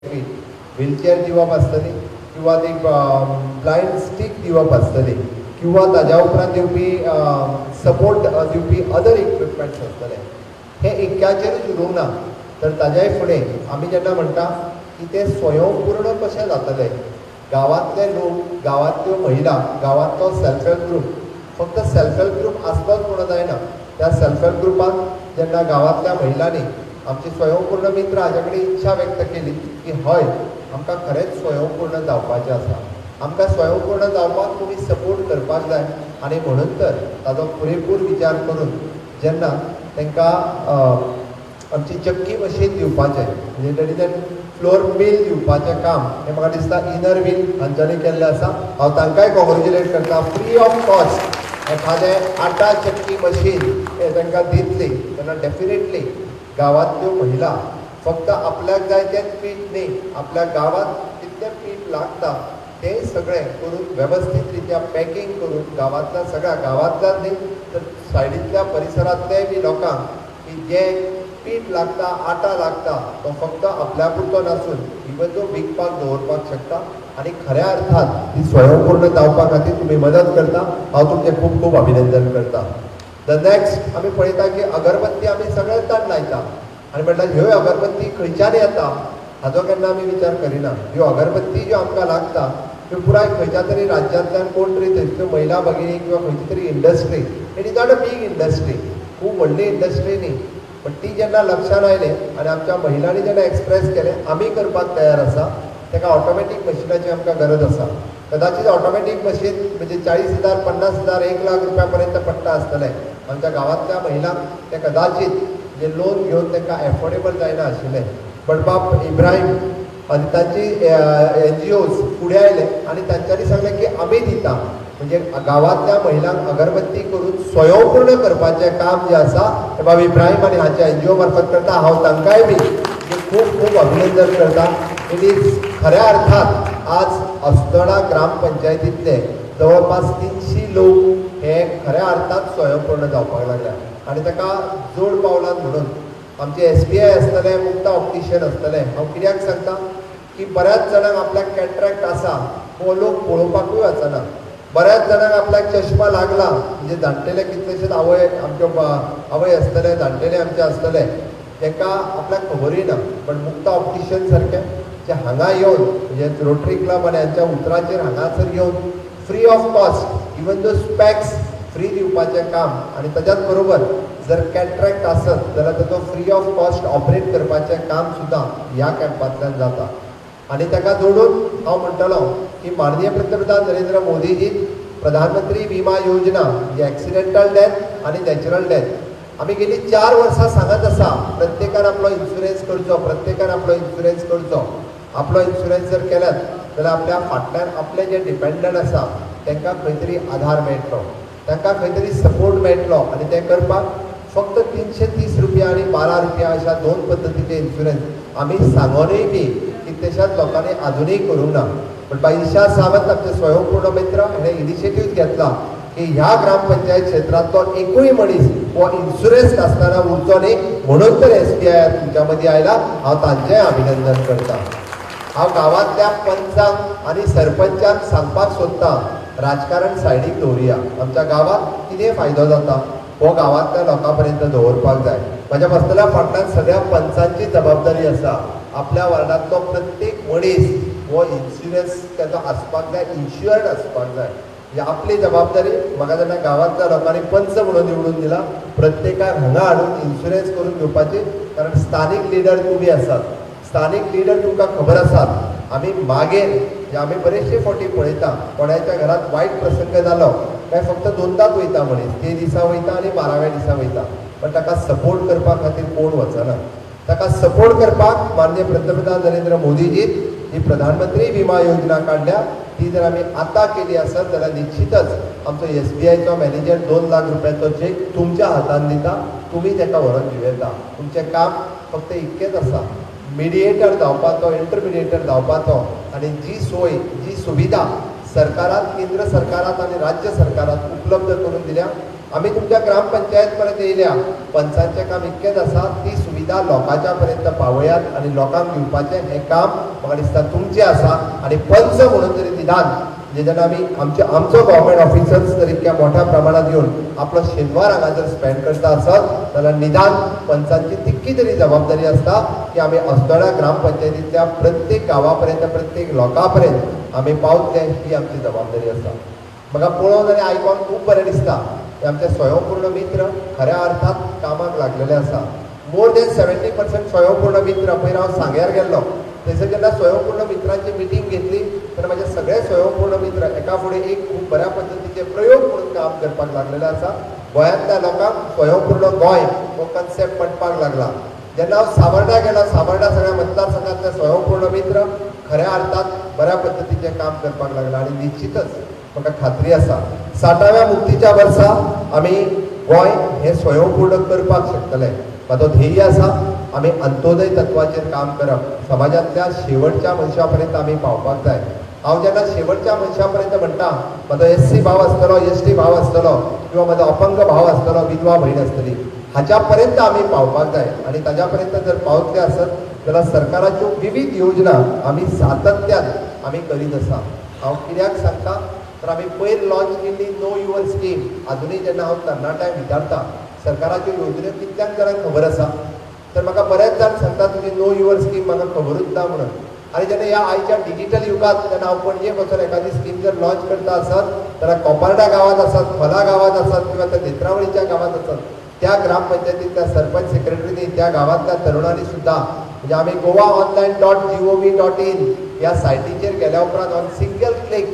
Fit wheelchair दिवप आसतली किंवा ती ब्लायंड स्टीक दिवप आसतली किंवा ताज्या उपरांत दिवपी सपोर्ट दिवपी अदर इक्विपमेंट्स आसतले. हे इतक्याचेरूच उरूंक ना, तर ताज्याय फुडें आमी जेन्ना म्हणटा की ते स्वयंपूर्ण कशें जातले, गांवांतले लोक, गांवांतल्यो महिला, गांवांतलो सेल्फ हेल्प ग्रूप, फक्त सेल्फ हेल्प ग्रूप आसलोच म्हणून जायना, त्या सेल्फ हेल्प ग्रुपांत जेन्ना गांवांतल्या महिलांनी आमची स्वयंपूर्ण मित्र हाज्या कडेन इच्छा व्यक्त केली की हय आमकां खरेंच स्वयंपूर्ण जावपाचें आसा, आमकां स्वयंपूर्ण जावपाक तुमी सपोर्ट करपाक जाय, आनी म्हणून तर ताजो पुरेपूर विचार करून जेन्ना तांकां आमची चक्की मशीन दिवपाचें, म्हणजे that is an flour mill दिवपाचें काम हें म्हाका दिसता इनर व्हील हांच्यांनी केल्लें आसा. हांव तांकांय कॉंग्रेच्युलेट करता. फ्री ऑफ कॉस्ट एखादें आटा चक्की मशीन हें तांकां दितली तेन्ना डेफिनेटली गांवांतल्यो महिला फक्त आपल्याक जाय तेंच पीठ न्ही, आपल्या गांवांत कितलें पीठ लागता तें सगळें करून वेवस्थीत रित्या पॅकींग करून गांवांतल्या सगळ्या, गांवांतल्याच न्ही तर सायडींतल्या परिसरांतल्याय बी लोकांक की जें पीठ लागता, आटा लागता तो फक्त आपल्या पुरतो नासून इवन तो विकपाक दवरपाक शकता आनी खऱ्या अर्थान ती स्वयंपूर्ण जावपा खातीर तुमी मदत करता. हांव तुमचें खूब खूब अभिनंदन करता. The next आमी पळयता की अगरबत्ती आमी सगळेच जाण लायता आनी म्हटल्यार ह्यो अगरबत्ती खंयच्यान येता हाजो केन्ना आमी विचार करिना. ह्यो अगरबत्ती ज्यो आमकां लागता त्यो पुराय खंयच्या तरी राज्यांतल्यान कोण तरी थंयच्यो महिला भगिनी किंवा खंयची तरी industry, it is not a big industry, खूब व्हडली इंडस्ट्री न्ही, पण ती जेन्ना लक्षान आयलें आनी आमच्या महिलांनी जेन्ना एक्सप्रेस केलें आमी करपाक तयार आसा, ताका ऑटोमॅटीक मशिनाची आमकां गरज आसा. कदाचीत ऑटोमॅटीक मशीन म्हणजे 40,000, 50,000, 1 लाख रुपया पर्यंत पडटा आसतलें. आमच्या गांवांतल्या महिलांक तें कदाचीत जे लोन घेवन तांकां एफोर्डेबल जायना आशिल्लें, पण बाब इब्राहीम आनी तांची एनजीओज फुडें आयले आनी तांच्यांनी सांगलें की आमी दिता, म्हणजे गांवांतल्या महिलांक अगरबत्ती करून स्वयंपूर्ण करपाचें काम जें आसा तें बाब इब्राहीम आनी हांच्या एनजीओ मार्फत करता. हांव तांकांय बी खूब खूब अभिनंदन करता. It is खऱ्या अर्थान आज अस्नोडा ग्रामपंचायतींतले जवळपास 300 लोक हे खऱ्या अर्थान स्वयंपूर्ण जावपाक लागल्या आनी ताका जोड पावलां म्हणून आमचे SBI आसतलें, मुक्ता ऑप्टिशियन आसतलें. हांव कित्याक सांगता की बऱ्याच जाणांक आपल्याक कॅट्रॅक्ट आसा हो लोक पळोवपाकूय वचना, बऱ्याच जाणांक आपल्याक चश्मा लागला म्हणजे जाणटेले कितलेशेच आवय आमच्यो आवय आसतले, जाणटेले आमचे आसतले, तांकां आपल्याक खबरूय ना, पण मुक्ता ऑप्टिशियन सारकें जे हांगा येवन म्हणजे रोटरी क्लब आनी हांच्या उतराचेर हांगासर येवन free of cost even though specs free दिवपाचें काम आनी ताज्याच बरोबर जर कॅट्रॅक्ट आसत जाल्यार ताचो फ्री ऑफ कॉस्ट ऑपरेट करपाचें काम सुद्दां ह्या कॅम्पांतल्यान जाता. आनी ताका जोडून हांव म्हणटलो की माननीय पंतप्रधान नरेंद्र मोदीजी प्रधानमंत्री विमा योजना म्हणजे एक्सिडेंटल डेथ आनी नॅचरल डेथ आमी गेली 4 वर्सां सांगत आसा, प्रत्येकान आपलो इन्शुरन्स करचो, प्रत्येकान आपलो इन्शुरन्स करचो. आपलो इन्शुरन्स जर केल्यात जाल्यार आपल्या फाटल्यान आपले जे डिपेंडंट आसा तांकां खंय तरी आधार मेळटलो, तांकां खंय तरी सपोर्ट मेळटलो आनी तें करपाक फक्त 330 रुपया आनी 12 रुपया अशा 2 पद्दतीचे इन्शुरन्स आमी सांगोनूय बी कितलेशाच लोकांनी आजुनूय करूंक ना. पण बाई ईशा सावंत आमचे स्वयंपूर्ण मित्र हेणें इनिशिएटीव घेतला की ह्या ग्रामपंचायत क्षेत्रांतलो एकूय मनीस हो इन्शुरन्स नासतना उरचो न्ही, म्हणून तर SBI तुमच्या मदीं आयला. हांव तांचेंय अभिनंदन करता. हांव गांवांतल्या पंचांक आनी सरपंचांक सांगपाक सोदता, राजकारण सायडीक दवरुया, आमच्या गांवांत कितें फायदो जाता हो गांवांतल्या लोकां पर्यंत दवरपाक जाय. म्हाज्या बसतल्या फाटल्यान सगळ्या पंचांची जबाबदारी आसा, आपल्या वार्डांतलो प्रत्येक मनीस हो इन्शुरन्स ताचो आसपाक जाय, इन्शुअर्ड आसपाक जाय. ही आपली जबाबदारी. म्हाका जेन्ना गांवांतल्या लोकांनी पंच म्हणून निवडून दिला, प्रत्येकाक हांगा हाडून इन्शुरन्स करून घेवपाची, कारण स्थानीक लिडर तुमी आसात, स्थानीक लिडर तुमकां खबर आसात. आमी मागीर म्हणजे आमी बरेचशे फावटी पळयता कोणाच्या घरांत वायट प्रसंग जालो काय फक्त 2दांच वयता मनीस, ते दिसा वयता आनी 12व्या दिसा वयता, पण ताका सपोर्ट करपा खातीर कोण वचना. ताका सपोर्ट करपाक माननीय पंतप्रधान नरेंद्र मोदीजी ही प्रधानमंत्री विमा योजना काडल्या, ती जर आमी आतां केली आसत जाल्यार निश्चितच आमचो SBIचो मॅनेजर 2 लाख रुपयाचो चॅक तुमच्या हातान दिता, तुमी ताका व्हरोन दिवं येता. तुमचें काम फक्त इतकेंच आसा, मिडिएटर जावपाचो, इंटरमिडिएटर जावपाचो आनी जी सोय, जी सुविधा सरकारान, केंद्र सरकारान आनी राज्य सरकारान उपलब्ध करून दिल्या आमी तुमच्या ग्रामपंचायत पर्यंत येयल्या, पंचांचें काम इतकेंच आसा, ती सुविधा लोकांच्या पर्यंत पावयात आनी लोकांक दिवपाचें हें काम म्हाका दिसता तुमचें आसा. आनी पंच म्हणून तरी निदान म्हणजे जेन्ना आमी आमचो गव्हर्मेंट ऑफिसर्स जर इतक्या मोठ्या प्रमाणात येवन आपलो शेनवार हांगा जर स्पेंड करता आसत जाल्यार निदान पंचांची तितकी तरी जबाबदारी आसता की आमी अस्नोड्या ग्रामपंचायतींतल्या प्रत्येक गांवा पर्यंत, प्रत्येक लोकां पर्यंत आमी पावतले, ही आमची जबाबदारी आसा. म्हाका पळोवन आनी आयकोन खूब बरें दिसता की आमचे स्वयंपूर्ण मित्र खऱ्या अर्थात कामाक लागलेले आसा. मोर दॅन 70% स्वयंपूर्ण मित्र. पयर हांव सांग्यार गेल्लो, थंयसर जेन्ना स्वयंपूर्ण मित्रांची मिटींग घेतली तेन्ना म्हाजे सगळे स्वयंपूर्ण मित्र एका फुडें एक खूब बऱ्या पद्दतीचे प्रयोग म्हणून काम करपाक लागलेले आसा. गोंयांतल्या लोकांक स्वयंपूर्ण गोंय हो कन्सेप्ट पटपाक लागला. जेन्ना हांव सावर्डा गेलो, सावर्डा सगळ्या मतदारसंघातले स्वयंपूर्ण मित्र खऱ्या अर्थात बऱ्या पद्दतीचें काम करपाक लागला. आनी निश्चितच म्हाका खात्री आसा 60व्या मुक्तीच्या वर्सा आमी गोंय हें स्वयंपूर्ण करपाक शकतले. म्हाजो ध्येय आसा आमी अंत्योदय तत्वाचेर काम करप, समाजांतल्या शेवटच्या मनशा पर्यंत आमी पावपाक जाय. हांव जेन्ना शेवटच्या मनशा पर्यंत म्हणटा, म्हजो एस सी भाव आसतलो, एस टी भाव आसतलो किंवा म्हजो अपंग भाव आसतलो, विधवा भयण आसतली, हाच्या पर्यंत आमी पावपाक जाय. आनी ताज्या पर्यंत जर पावतले आसत जाल्यार सरकाराच्यो विविध योजना आमी सातत्यान आमी करीत आसा. हांव कित्याक सांगता तर आमी पयर लॉन्च केल्ली नो your scheme, आजुनूय जेन्ना हांव तरणाट्यांक विचारता सरकाराच्यो योजन्यो कितल्यांक जाणांक खबर आसा, तर म्हाका बरेच जाण सांगता तुजी नो your scheme म्हाका खबरूच ना म्हणून. आनी जेन्ना ह्या आयच्या डिजीटल युगांत जेन्ना हांव पणजे वचून एखादी स्कीम जर लॉन्च करता आसत जाल्यार कोपार्डा गांवांत आसत, खोला गांवांत आसत किंवा त्या नेत्रावळीच्या गांवांत आसत, त्या ग्रामपंचायतींतल्या सरपंच सेक्रेटरीनी, त्या गांवांतल्या तरुणांनी सुद्दां, म्हणजे आमी Goa online dot G O V dot in ह्या सायटीचेर गेल्या उपरांत on single click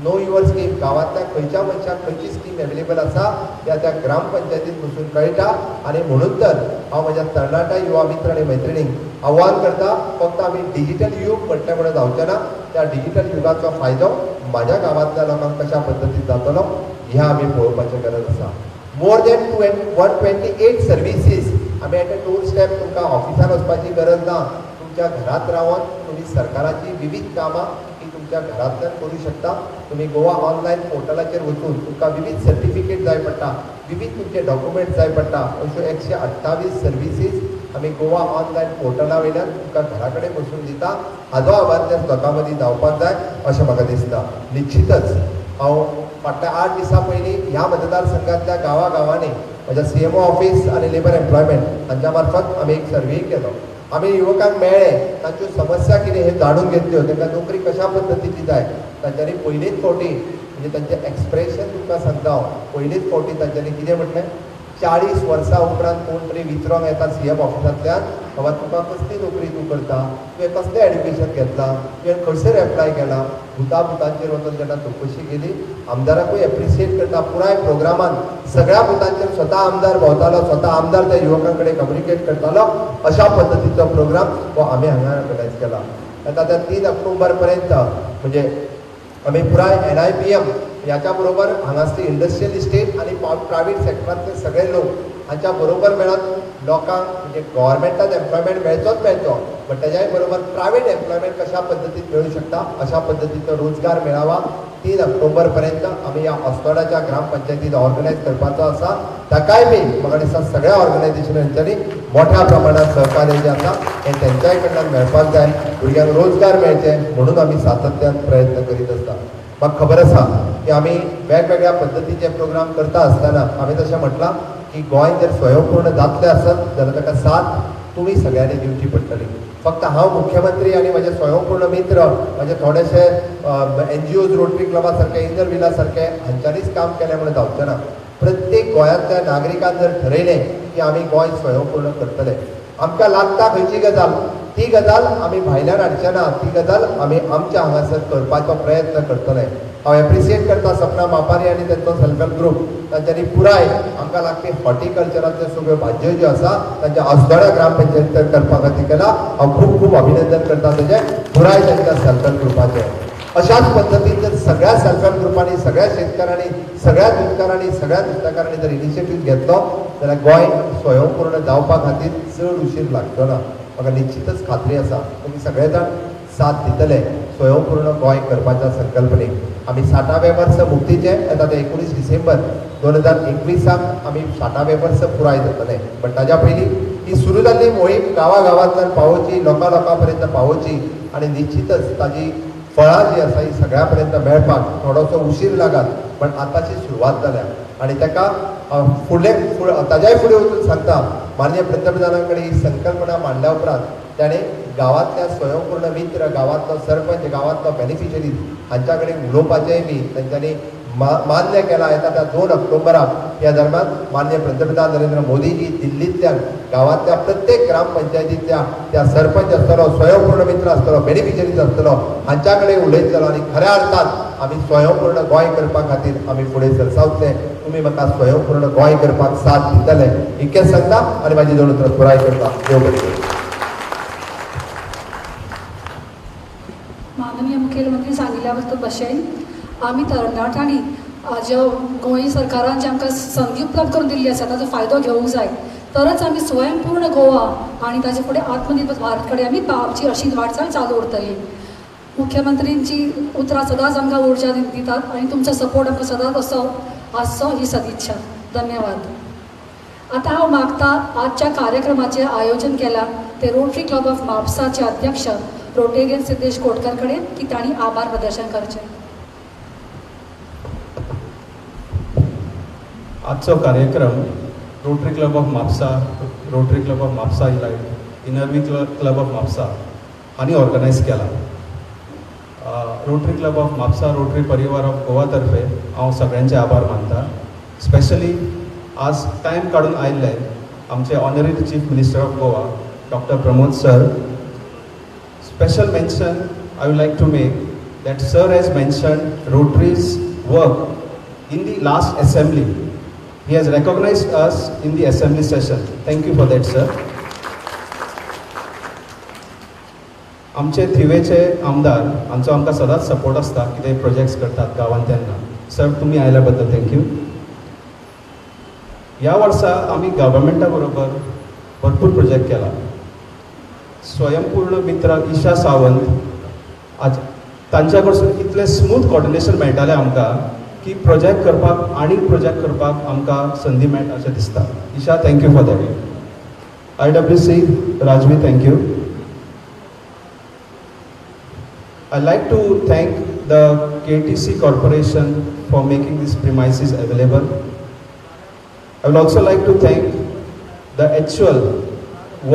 know your scheme गांवांतल्या खंयच्या मनशाक खंयची स्कीम एवेलेबल आसा त्या त्या ग्रामपंचायतीत बसून कळटा. आनी म्हणून तर हांव म्हज्या तरणाट्या युवा मित्र आनी मैत्रिणींक आव्हान करता, फक्त आमी डिजीटल यूग म्हटलें म्हणून जावचें ना, त्या डिजीटल युगाचो फायदो म्हाज्या गांवांतल्या लोकांक कशा पद्दतीन जातलो ह्या आमी पळोवपाची गरज आसा. मोर दॅन 128 सर्विसीस आमी एट अ डोर स्टेप, तुमकां ऑफिसान वचपाची गरज ना, तुमच्या घरांत रावन तुमी सरकाराची विविध कामां ही तुमच्या घरांतल्यान करूं शकता. तुमी गोवा ऑनलायन पोर्टलाचेर वचून तुमकां विविध सर्टिफिकेट जाय पडटा, विविध तुमचे डॉक्युमेंट जाय पडटा, अश्यो 128 सर्विसीस आमी गोवा ऑनलायन पोर्टला वयल्यान तुमकां घरा कडेन बसून दिता. हाजो अवेरनेस लोकां मदीं जावपाक जाय अशें म्हाका दिसता. निश्चितच हांव फाटल्या 8 दिसां पयलीं ह्या मतदारसंघांतल्या गांवागांवांनी म्हज्या सी एम ओ ऑफीस आनी लेबर एम्प्लॉयमेंट हांच्या मार्फत आमी एक सर्वे केलो. आमी युवकांक मेळ्ळे, तांच्यो समस्या कितें हें जाणून घेतल्यो, तांकां नोकरी कशा पद्दतीची जाय. तांच्यांनी पयलीच फावटी, म्हणजे तांचें एक्सप्रेशन तुमकां सांगता हांव, पयलीच फावटी तांच्यांनी कितें म्हटलें, 40 वर्सां उपरांत कोण तरी विचारूंक येता सी एम ऑफिसांतल्यान, बाबा तुका कसली नोकरी तूं करता, तुवें कसलें एड्युकेशन घेतलां, तुवें खंयसर एप्लाय केलां. भुता भुतांचेर वचून जेन्ना चवकशी केली, आमदाराकूय एप्रिशिएट करता, पुराय प्रोग्रामान सगळ्या बुथांचेर स्वता आमदार भोंवतालो, स्वता आमदार त्या युवकां कडेन कम्युनिकेट करतालो. अशा पद्दतीचो प्रोग्राम हो आमी हांगा ऑर्गनायज केला. आतां त्या 3 ऑक्टोबर पर्यंत म्हणजे आमी पुराय एन I P M ह्याच्या बरोबर हांगासली इंडस्ट्रियल इस्टेट आनी प्रायवेट सेक्टरांतले सगळे लोक हांच्या बरोबर मेळत लोकांक म्हणजे गव्हर्मेंटान एम्प्लॉयमेंट मेळचोच मेळचो, बट तेज्याय बरोबर प्रायवेट एम्प्लॉयमेंट कशा पद्दतीन मेळूं शकता अशा पद्दतीचो रोजगार मेळावा 3 ऑक्टोबर पर्यंत आमी ह्या अस्नोडाच्या ग्रामपंचायतीत ऑर्गनायज करपाचो आसा. ताकाय बी म्हाका दिसता सगळ्या ऑर्गनायजेशनांच्यांनी मोठ्या प्रमाणात सहकार्य जें आसा हें तेंच्याय कडल्यान मेळपाक जाय. भुरग्यांक रोजगार मेळचे म्हणून आमी सातत्यान प्रयत्न करीत आसता. म्हाका खबर आसा की आमी वेगवेगळ्या पद्दतीचे प्रोग्राम करता आसतना आमी तशें म्हटलां की गोंय जर स्वयंपूर्ण जातलें आसत जाल्यार ताका साथ तुमी सगळ्यांनी दिवची पडटली. फक्त हांव मुख्यमंत्री आनी म्हजे स्वयंपूर्ण मित्र, म्हजे थोडेशे एन जी ओज, रोटरी क्लबा सारके, इनर व्हिला सारके हांच्यांनीच काम केलें म्हणून जावचें ना. प्रत्येक गोंयांतल्या नागरिकान जर ठरयलें की आमी गोंय स्वयंपूर्ण करतले, आमकां लागता खंयची गजाल ती गजाल आमी भायल्यान हाडचे ना, ती गजाल आमी आमच्या हांगासर करपाचो प्रयत्न करतले. हांव एप्रिशिएट करता सपना मापारी आनी तांचो सेल्फ हेल्प ग्रूप, तांच्यांनी पुराय आमकां लागपी हॉर्टिकल्चरांतल्यो सगळ्यो भाजयो ज्यो आसा तांच्या अस्नोड्या ग्रामपंचायतीन करपा खातीर केला. हांव खूब खूब अभिनंदन करता तेजें पुराय तांच्या सेल्फ हेल्प ग्रुपाचें. अशाच पद्दतीन जर सगळ्या सेल्फ हेल्प ग्रुपांनी, सगळ्या शेतकारांनी, सगळ्या दुदकारांनी, सगळ्या नुस्तेकारांनी जर इनिशिएटीव घेतलो जाल्यार गोंय स्वयंपूर्ण जावपा खातीर चड उशीर लागचो ना. म्हाका निश्चितच खात्री आसा तुमी सगळे जाण साथ दितले स्वयंपूर्ण गोंय करपाच्या संकल्पनेक. आमी 60वें वर्स मुक्तीचें येता तें 19 डिसेंबर 2021 आमी 60वें वर्स पुराय जातलें. पण ताज्या पयलीं ही सुरू जाल्ली मोहीम गांवागांवांतल्यान पावोवची, लोकां लोकां पर्यंत पावोवची आनी निश्चितच ताजी फळां जी आसा ही सगळ्या पर्यंत मेळपाक थोडोसो उशीर लागत पण आतांची सुरवात जाल्या. आनी ताका फुडले ताज्याय फुडें वचून सांगता, माननीय पंतप्रधानां कडेन ही संकल्पना मांडल्या उपरांत ताणें गांवांतल्या स्वयंपूर्ण मित्र, गांवांतलो सरपंच, गांवांतलो बेनिफिशरीज हांच्या कडेन उलोवपाचेंय बी तांच्यांनी मान्य केला. येता त्या 2 ऑक्टोबराक ह्या दरम्यान माननीय पंतप्रधान नरेंद्र मोदीजी दिल्लींतल्यान गांवांतल्या प्रत्येक ग्रामपंचायतींतल्या त्या सरपंच आसतलो, स्वयंपूर्ण मित्र आसतलो, बेनिफिशरीज आसतलो हांच्या कडेन उलयतलो आनी खऱ्या अर्थान आमी स्वयंपूर्ण गोंय करपा खातीर आमी फुडें सरसावतले. तुमी म्हाका स्वयंपूर्ण गोंय करपाक साथ दितले इतकेंच सांगता आनी म्हाजी 2 उतरां पुराय करता. देव बरें करूं. माननीय मुखेलमंत्री सांगिल्ल्या भशेन आमी तरणाट्यांनी ज्यो गोंय सरकारान जी आमकां संदी उपलब्ध करून दिल्ली आसा ताचो फायदो घेवंक जाय, तरच आमी स्वयंपूर्ण गोवा आनी ताजे फुडें आत्मनिर्भर भारत कडेन आमी आमची अशी वाटचाल चालू उरतली. मुख्यमंत्रींची उतरां सदांच आमकां उर्जा दितात आनी तुमचो सपोर्ट आमकां सदांच असो आसचो ही सदिच्छा. धन्यवाद. आतां हांव मागता आजच्या कार्यक्रमाचें आयोजन केलां ते रोटरी क्लब ऑफ म्हापसाचे अध्यक्ष रोटेरियन सिद्धेश कोटकर कडेन की तांणी आभार प्रदर्शन करचें. आजचो कार्यक्रम Rotary Club of Mapusa, Rotary Club of Mapusa Elite, Inner Wheel Club of Mapusa हांणी ऑर्गनायज केला. Rotary Club of Mapusa, Rotary Parivar of Goa तर्फे हांव सगळ्यांचे आभार मानता. स्पेशली आज टायम काडून आयिल्ले आमचे honorary chief minister of Goa doctor Pramod sir. Special mention I would like to make that sir has mentioned Rotary's work in the last assembly. He has recognized us in the assembly session. Thank you for that, sir. आमचे थिवेचे आमदार हांचो आमकां सदांच support आसता, कितें projects करतात गांवांत तेन्ना. सर, तुमी आयल्या बद्दल thank you. ह्या वर्सा आमी गव्हर्मेंटा बरोबर भरपूर प्रोजेक्ट केला. स्वयंपूर्ण मित्र ईशा सावंत आज तांच्या कडसून इतलें स्मूथ कॉर्डिनेशन मेळटालें आमकां की प्रोजेक्ट करपाक आनी प्रोजेक्ट करपाक आमकां संदी मेळटा अशें दिसता. Isha, thank you for that. IWC Rajvi, thank you. I like to thank the KTC Corporation for making these premises available. I would also like to thank the actual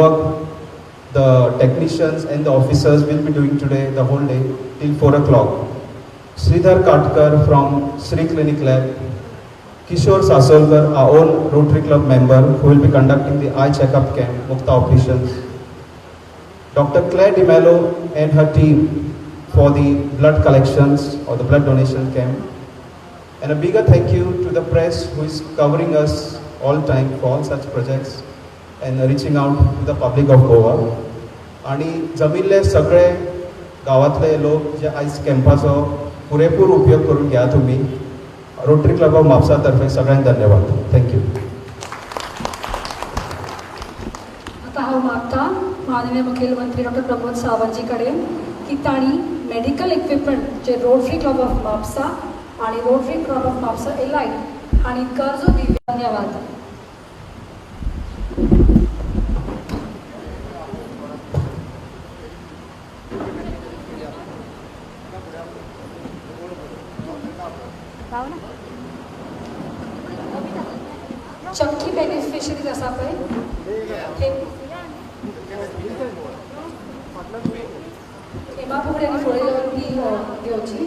work the technicians and the officers will be doing today the whole day till 4 o'clock. Sridhar Katkar from Sri Clinic Lab, Kishore Sasolkar, our own Rotary Club member who will be conducting the eye checkup camp, Mukta Opticians, Dr. Claire DiMello and her team for the blood collections or the blood donation camp, and a bigger thank you to the press who is covering us all time for all such projects and reaching out to the public of Goa. आणि जमिल्ले सगळे गांवांतले लोक जे आयज कॅम्पाचो पुरेपूर उपयोग करून घ्या तुमी. रोटरी क्लब ऑफ म्हापसा तर्फे सगळ्यांक धन्यवाद. Thank you. आतां हांव मागता माननीय मुखेलमंत्री डॉक्टर प्रमोद सावंतजी कडेन की तांणी medical equipment J rotary club of Mapusa आनी Rotary Club of Mapusa Elite हांणी गरजो दिव्यांग. धन्यवाद. चक्की बेनिफिशरीज आसा पळय हेमा फुगडे आनी फुडें येवन ती घेवची.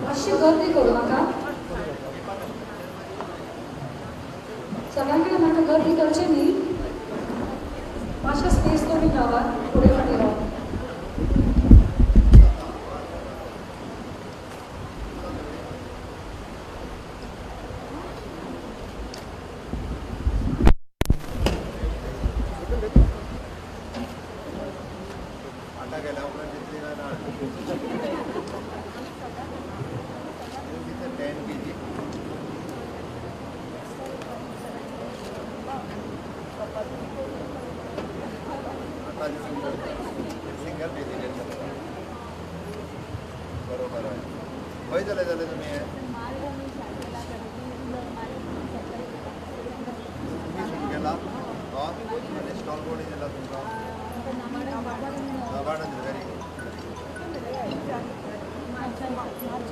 मातशी गर्दी करूं नाका, सगळ्यां कडेन म्हाका गर्दी करची न्ही, मातशें स्पेस कमी रावात, फुडें फाटीं रावात. 10 kg. चलयताले तुमी हें? तुमी सुरू केला? हय. आनी स्टॉल कोणी दिला तुमकां? नाबार्डान दिला. Very good.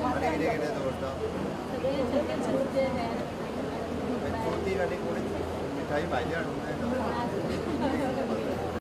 आनी कितें कितें दवरता? चवथीक आनी कोणीच मिठाई भायली हाडूंक जायना.